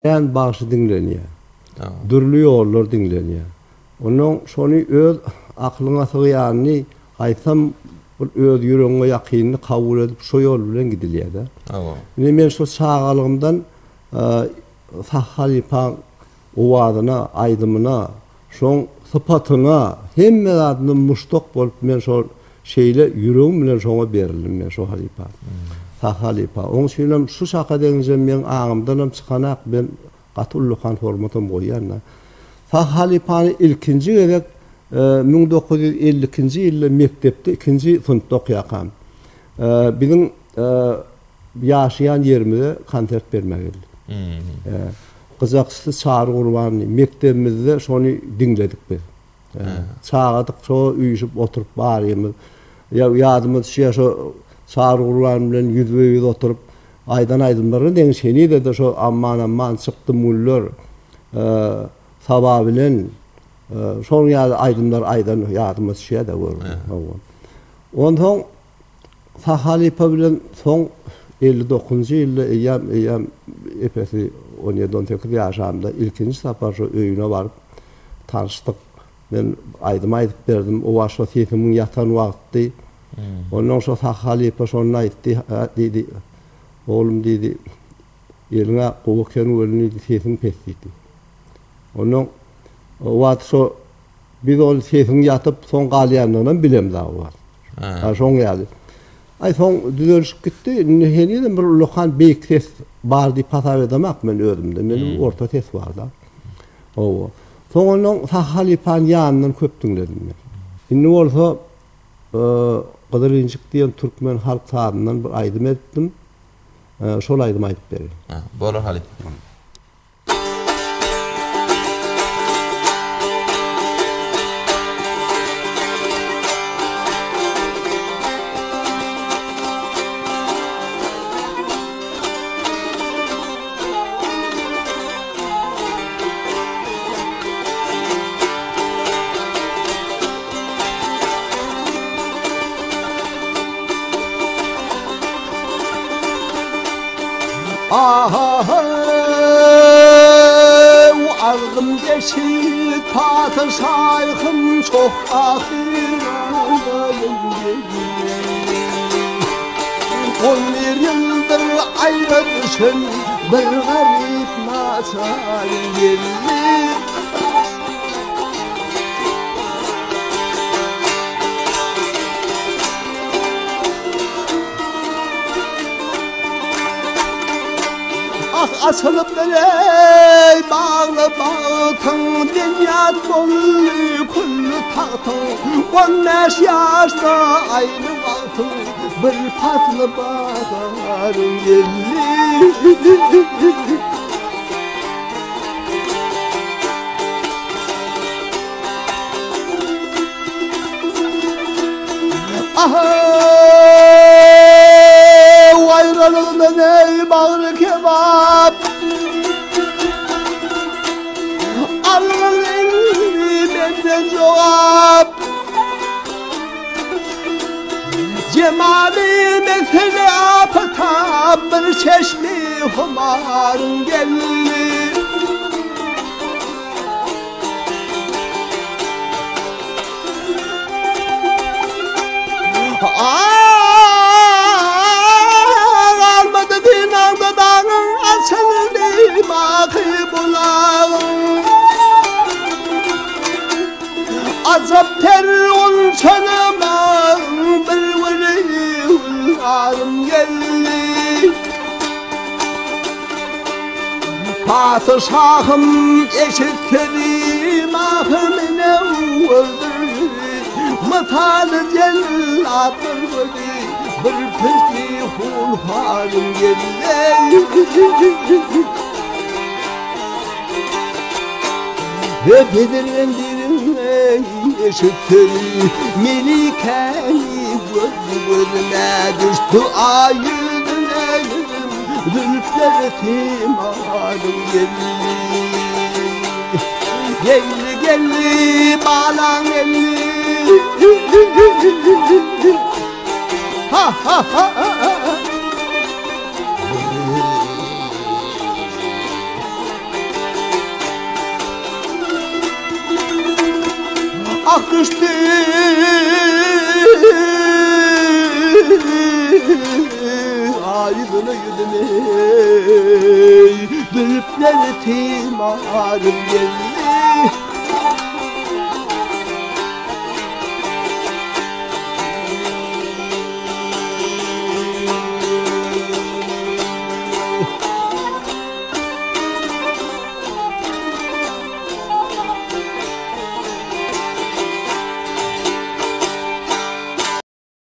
Kän bagşy diňlenýär. Dürli ýollar diňlenýär. Onnoň şony öz akylyňa sygýanyny, haýsam bir öz ýüregiňe ýakynyny kabul edip şo ýol bilen gidilýär-de. Indi men şo çagalygymdan Sahy halypaň owazyna, aýdymyna, şoň sypatyna, hemme zadyna muşdak bolup men şol şeýle ýüregim bilen şoňa berildim men şo halypa. Sahy halypa. Oň üçinem şu çaka deňinjem meň aňymdanam çykanak men gaty ullakan hormatam goýýan-da. Sahy halypany ilkinji gezek 1952-nji ýylda mekdepde ikinji synpda okaýarkam biziň ýaşaýan ýerimize konsert bermäge geldi. Gyjakçysy Çary Gurbandy. Mekdebimizde şony diňledik biz. Çagadyk şo üýşüp oturyp barymyz. Ýa ýadyma düşýär şo Çary Gurban bilen ýüzbe-ýüz oturyp aýdan aýdymlaryny deňiç henize-de şo Amman-amman çykdym güller, Saba bilen şonuň ýaly aýdymlar aýdan ýadyma düşýär-de gör. Onsoň Sahy halypa bilen soň 59-njy ýylda eýýäm eýýäm epesi on ýedi, on sekiz ýaşamda ilkinji sapar şo öýüne baryp tanyşdyk. Men aýdym aýdyp berdim. O wagt şo sesimiň ýatan wagtdy. Onnoň şo Sahy halypa şonda aýtdy, diýdi, Oglum diýdi, eliň-ä gowy eken welin diýdi, sesiň pes diýdi. Onnoň o wagt şo biz ol sesiň ýatyp soň galýandygynam bilemzok o wagt. Ha şoň ýaly. Aý soň düzelişip gitdi. Indi henizem bir ullakan beýik ses bar diýip hasap edemak men özümde. Meniň orta ses bar-da. Hawa. Soň ondan Sahy halypanyň ýanyndan köp diňledim men. Indi bolsa Gyzyl injik diýen türkmen halk sazyndan bir aýdym edipdim. Şol aýdymy aýdyp bereýin. Bolar halypa. Ahaw arzym eşit patyşaýhym çoh ahyraýyn On bir ýyldyr aýra düşen bir garyp naçar geldi. Ah açylyp ey bagly bagtyň Binýat boldy külli tagtyň On bäş ýaşda aýry wagtyň Bir pasly baharyň geldi. Ahaw aýralygdan eý bagry kebap Algyn indi menden jogap Jemaly mesele apatap bir çeşmi humaryň geldi. Almady dynagda dagyň açyldy baky bulagyň. Ajap ter gunçalamaň bir güli gülzarym geldi. Patyşahym eşitsedi mahymy öldürdi. Mysaly jellatdyr gözi bir pişdi hunharym geldi. Hep edilen eşitsedi Melikäni göz gözüme düşdi ay yüzüne yüzüm Zülfleri timarım geldi Geldi geldi balan geldi Ha ha ha ha. Ah düşdi Aýdyna ýüzüme Zülpleri timarym geldi.